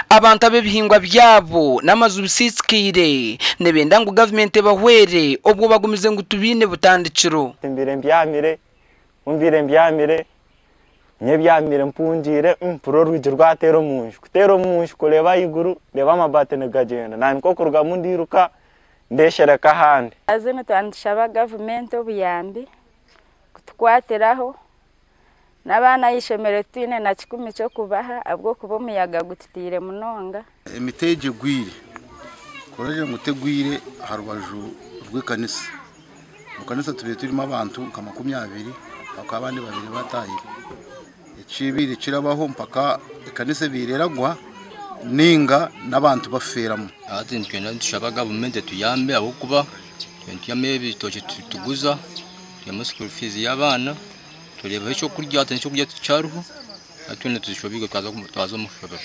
Abantu ab'ebihingwa byabo n'amaju bisiisikaire nibenda ngu gavumenti ebahwere obwo bagumize ngu tibaine butandikiro. Mbaire mbyamire, ku mbaire mbyamire, nyebyamire mpungiire mpurira orwigi rwateera omu nju. Kuteera omu nju kureeba ahaiguru ndeeba amabaati nigagyenda. Naanye nikwo kurugamu ndiruka ndeeshereka ahandi. Haza nituba nitushaba gavumenti obuyambi kutukwatiraho n'abaana ah'eishomero titwine na kikumi ky'okubaha ahabw'okuba omuyaga gututaire munonga. Emiti egi egwire, ku orikugira ngu tegwire aha rubaju rw'ekanisa. Omu kanisa tubaire turimu abantu nka 20 ahabw'okuba abandi babaire bataahire. Ekibaire kirabaho mpaka ekanisa ebaire eragwa ninga n'abantu bafeeramu. Hati nitwenda nitushaba gavumenti etuyambe ahabw'okuba nitwihamu ebitookye tuguza, twihamu school fees y'abaana, tureebaho ekyokurya hati ekyokurya tikyariho, hati twena tushobeirwe twaza omu kushobera.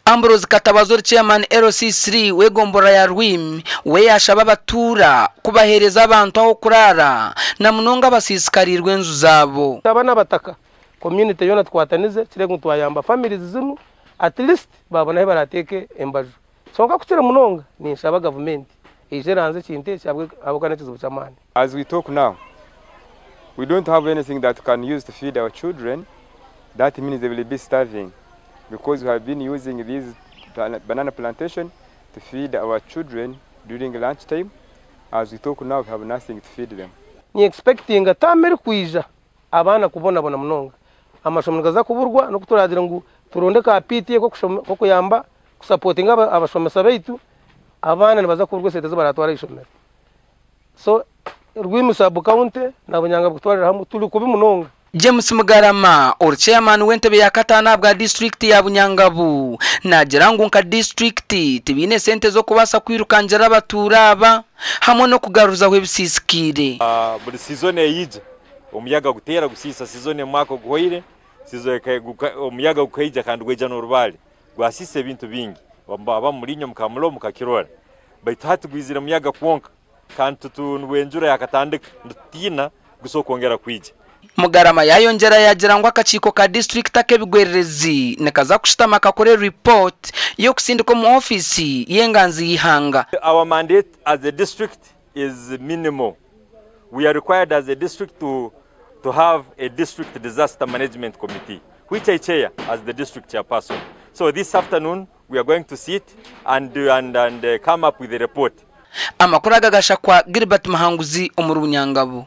Ambrose Katabazi ori Chairman LC3 w'egomborora ya Rwimi we yashaba abatuura kubaheereza abantu ah'okuraara na munonga abasiisikarirwe enju zaabo. Aba n'abataka community yoona tukwatanize kirebe ngu twayamba families zinu at least babona ahu barateeke embaju. Kyonka kukira munonga ninshaba gavumenti eije eranze ekintu eki ahabw'okuba n'ekizibu ky'amaani. As we talk now, we don't have anything that we can use to feed our children. That means they will be starving because we have been using these banana plantation to feed our children during lunch time. As we talk now, we have nothing to feed them. Ni expectinga term erikwija abaana kubonabona munonga. Amashomo nigaza kuburwa n'oku turagira ngu turonde ka PTA k'okuyamba kusupportinga abashomesa baitu, abaana nibaza kuburwa esente ezi baratwara ah'eishomero. So Rwimi sub county na Bunyanga kutwarira hamwe turi kubi munonga. James Mugarama ori chairman w'entebe ya kataano ahabwa disitulikiti ya Bunyangabu naagira ngu nka disitulikiti tibaine sente z'okubaasa kwirukangira abatuura aba hamwe n'okugaruzaho ebisiisikaire. Buri season eyija omuyaga guteera gusiisa. Season omwaka oguhwaire omuyaga gukaija kandi gwaija n'orubaare gwasiisa ebintu bingi. Aba murinyo mukamuro mukakirora, baitu hati gwizire muyaga kwonka kandi nibwo enjura yakatandika, nitutiina gusobola kwongera kwija. Mugarama yayongyera yagira ngu akakiiko ka disitulikiti ak'ebigwererezi nikaza kushutama kakore report y'okusindika omu ofiisi y'enganzi y'ihanga. Our mandate as a district is minimal. We are required as a district to have a district disaster management committee, which I chair as the district chairperson. So this afternoon we are going to sit and come up with a report. Amakuru aga gashakwa Gilbert Muhanguzi omuri Bunyangabu.